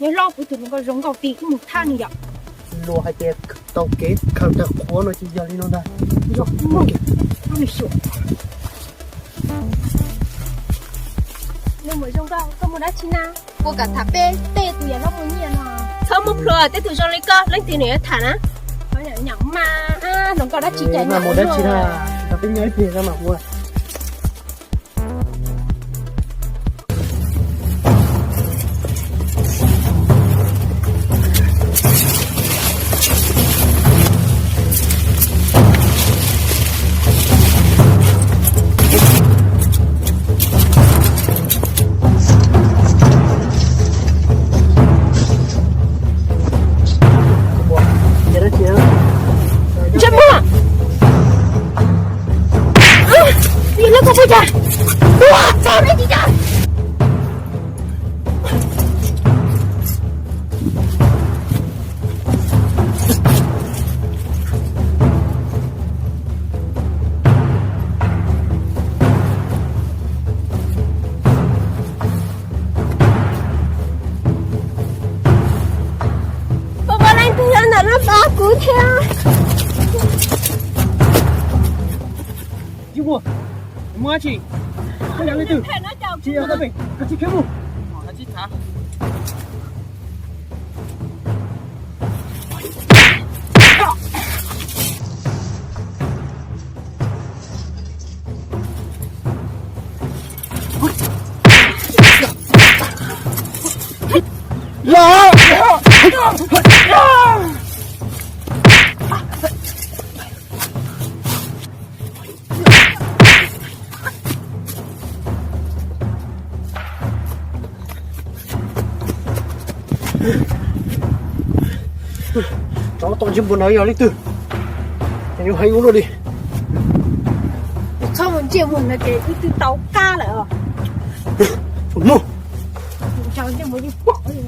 Hlob, kuv tus hluas nkauj zoo nkauj ti wb mus thab nws yom. Luag hais tias tau kev khaws tawg qhuav no ces yog li no ntag. Yog, mus. Nws mus zoo nkauj, koj mus dab tsi na? Kuv kam tham peb, peb tus yam hlob muaj nyiaj no. Txhob muab plhua, tej tus zoo li koj leej twg nws yuav tham na. Nyam mas, hluas nkauj dab tsi cais nyam mus dab tsi na. Peb nyob ib pliag mas ua. Ntsej muag, yog lawv koj pub cas? Ua txog neb tsis cas. Pab pab leej twg nyob ntawm no pab kuv thiab. Yus muaj, muaj dab tsi? Koj yog leej twg? Tsis yog koj pem, koj tsis khiav mus. Tsov tom ntsej muag ntawd yog leej twg? Ces yuav heev ua luaj li. Txhob mus ntsej muag ntawd ces wb twb tau kab lawm os. Mus. Ntsej muag yeej pom li.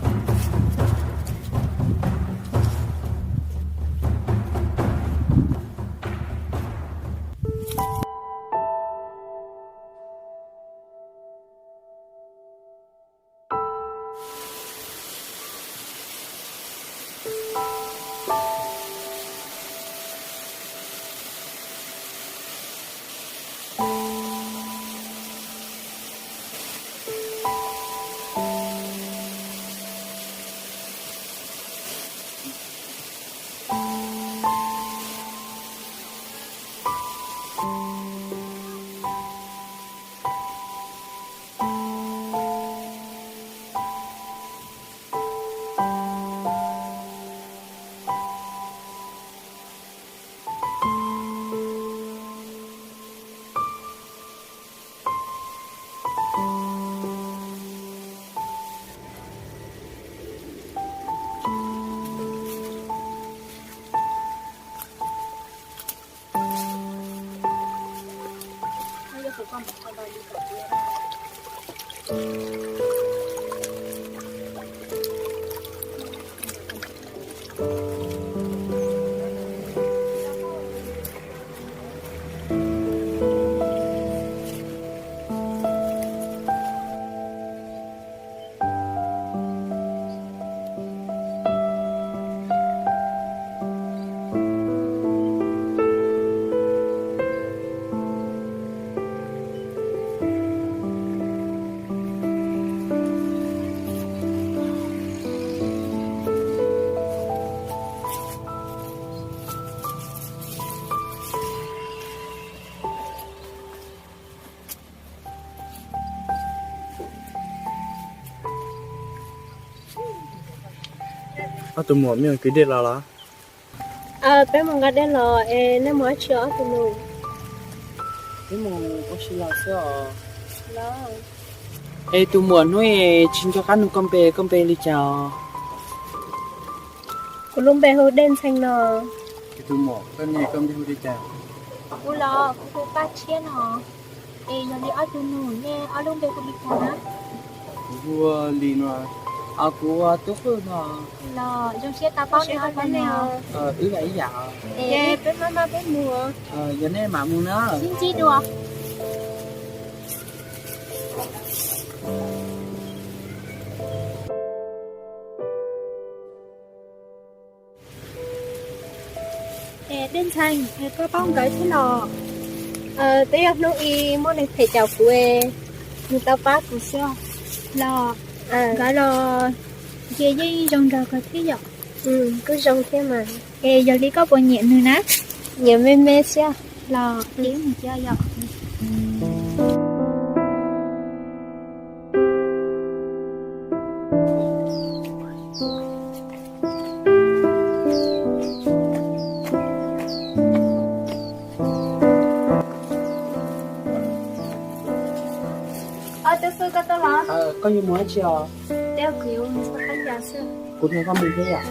Ob tug muam, mej mus kwv dej los los? Peb mus nqa dej los es nej mus dab tsi ob tug nus? Peb mus ua si los xwb os. Es tus muam, hnub tsis nco qab nug koj npe, koj npe li cas? Kuv lub npe hu Dej Ntxhee no. Tus muam, koj ne, koj npe hu li cas? Kuv los kuv hu Paj Tshiab no. Es yog li ob tug nus nej ob lub npe hu li cas na? Kuv hu Lis no. Kuv Tub Qwj no. Los zoo siab tau paub nej ob leeg no. Wb ib yam. Es peb maj maj peb mus. Yog nej mam mus na. Sib ntsib dua. Ntxhais, es koj paub nkawd thiab los? Twb yog hnub ib muaj neeg them caum kuv, nws tau pab kuv xwb los. Nkawd los cia yeej zoo nraug kawg thiab yom? Kuj zoo thiab mas. Es yog li koj puas nyiam nws na? Nyiam me me xwb. Los cia wb mus cia yom. Ob tug, koj tuaj los? Koj yuav mus dab tsi os? Kuv yuav mus ua qab ncas xwb. Kuv nrog koj mus thiab yom?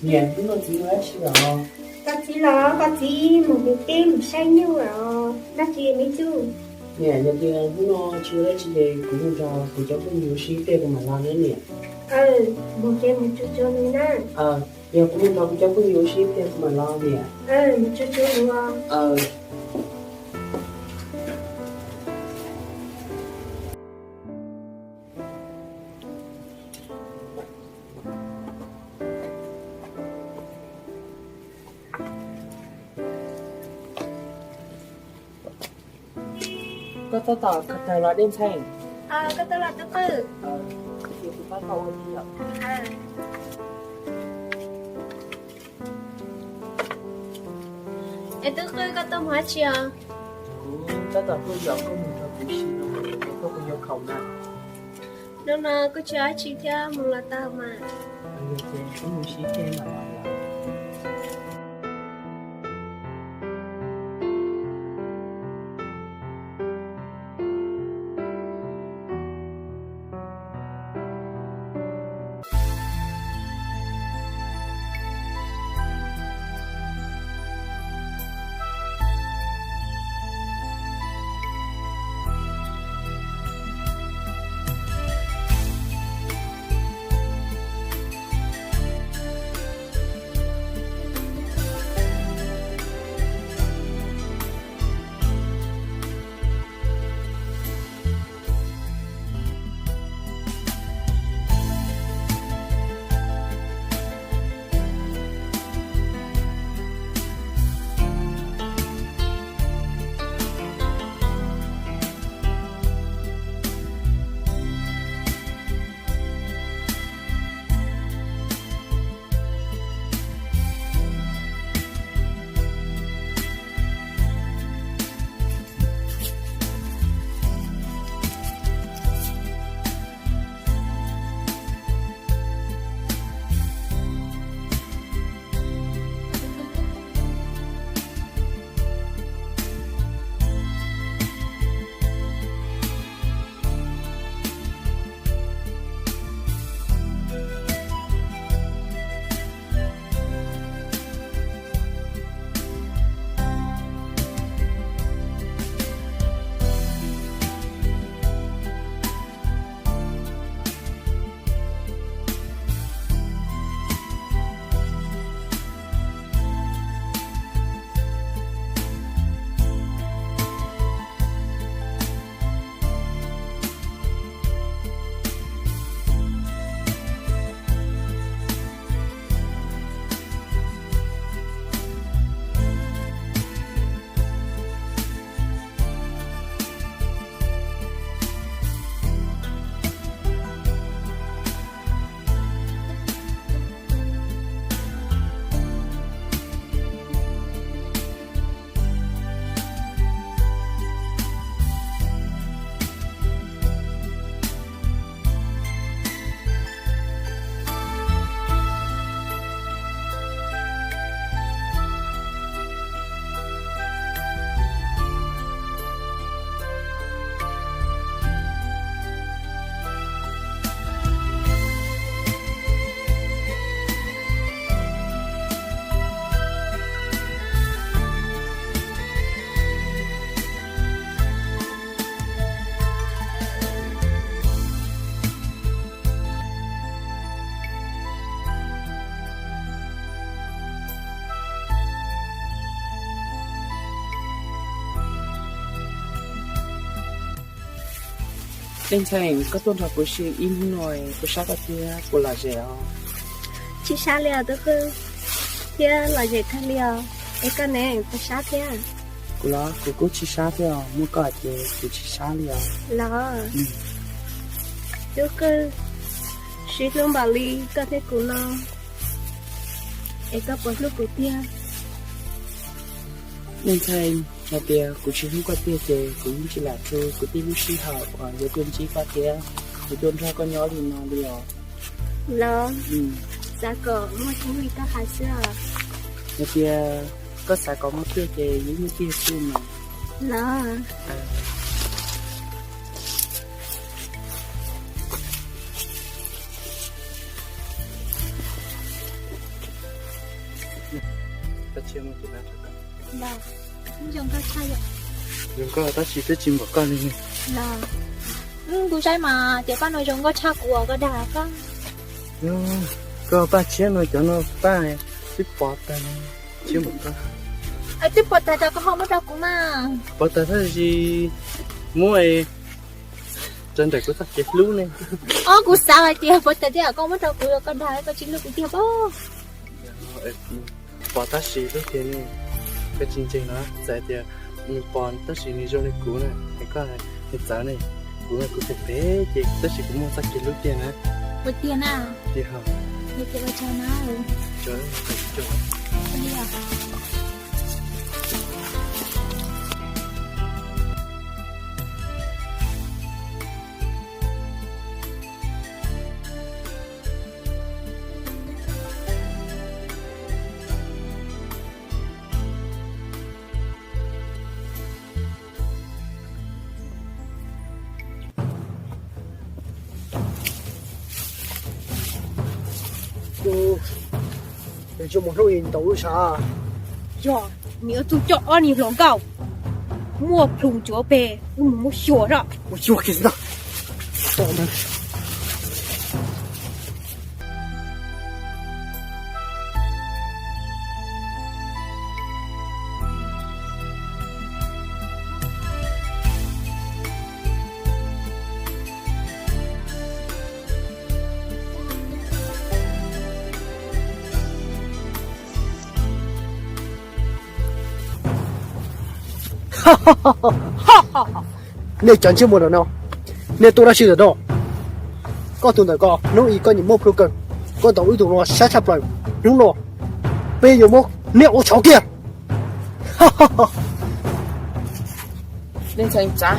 Niam, hnub no txiv mus dab tsi lawm? Koj txiv los, koj txiv mus hauv teb mus saib nyuj os. Dab tsi me tub? Niam, yog tias hnub no tsis ua dab tsi ces kuv mus nrog kuv cov phooj ywg ua si ib pliag kuv mam los na niam. Mus ces mus tsuag tsuag mus na. Yog kuv mus nrog kuv cov phooj ywg ua si ib pliag kuv mam los niam. Mus tsuag tsuag mus os. Koj tab tom khaws taws los dej ntxhais? Koj tab tom tus qwj. Kuv tab tom ua li os. Es tus qwj, koj tuaj mus dab tsi os? Kuv tab tom tuaj yaum koj mus nrog kuv ua si no, es koj puas yuav khoom na? Hnub no kuj tsis ua dab tsi thiab, mus los tau mas. Yog ces wb mus ua si ib pliag mam los. Leej Ntxhee, koj tuaj nrog kuv sim ib hnub no, kuv sab koj thiab puas lom zem os? Tsis sab li os tub Qwj, thiab lom zem kawg li os. Es koj ne, puas sab thiab? Kuv los kuv kuj tsis sab thiab os, muaj koj ces kuv tsis sab li os. Los, tub Qwj, sib hlub npaum li koj thiab kuv no, es koj puas hlub kuv tiag? Leej Ntxhee, hais tias kuv tsis hlub koj tiag ces kuv yeej tsis lam txog kuv tib lub sij hawm uas yuav tuaj ntsib koj thiab yuav tuaj nrog koj nyob li no li os. Los, xav kom muaj tiag li koj hais xwb os. Hais tias koj xav kom muaj tiag ces yeej muaj tiag xwb mas. Los. Zoo nkauj tab sis twb tsis npaum koj li. Los, kuv saib mas cov paj no zoo nkauj tshaj kuv uas koj dag koj. Koj paj tshiab no cov no paj twb pov tag, tshiab npaum koj. Twb pov tag rau koj ho muab rau kuv mas. Pov tag tab sis muab rau ntawm kuv txoj kev hlub ne. Os, kuv xav hais tias pov tag thiab koj muab rau kuv, koj dag koj tsis hlub kuv tiag pob. Pov tab sis hlub tiag ne, koj tsis ntseeg los txawm tias nws pov tab sis nws zoo li kuv na, es koj nws txawv ne, kuv kuv phem phem ces tab sis kuv muaj txoj kev hlub tiag na. Ua tiag na. Tiag hos. Ua tiag ua tsaug na. Mus hnub i ntaus lub sav. Yog nws yuav tuaj coj ob niag hluas nkauj muaj plhu ncuav pes wb mus muab xyuas zoj. Mus xyuas kiag ntag. Nej cov ntsej muag ntawm no, nej tuaj dab tsi ntawm no? Koj tus ntawm ko hnub i koj nyiam muaj plhu kawg, koj ntaus wb tus no sab tshaj plaws. Hnub no peb yuav muab nej ua tshauv kiag. Leej Ntxhee, tsav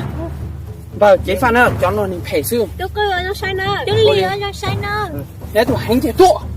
npawg, ceev faj na, cov no nws phem xwb. Tub Qwj, zoo saib na. Tub Lis, zoo saib na. Neb tus heev tiag tuaj.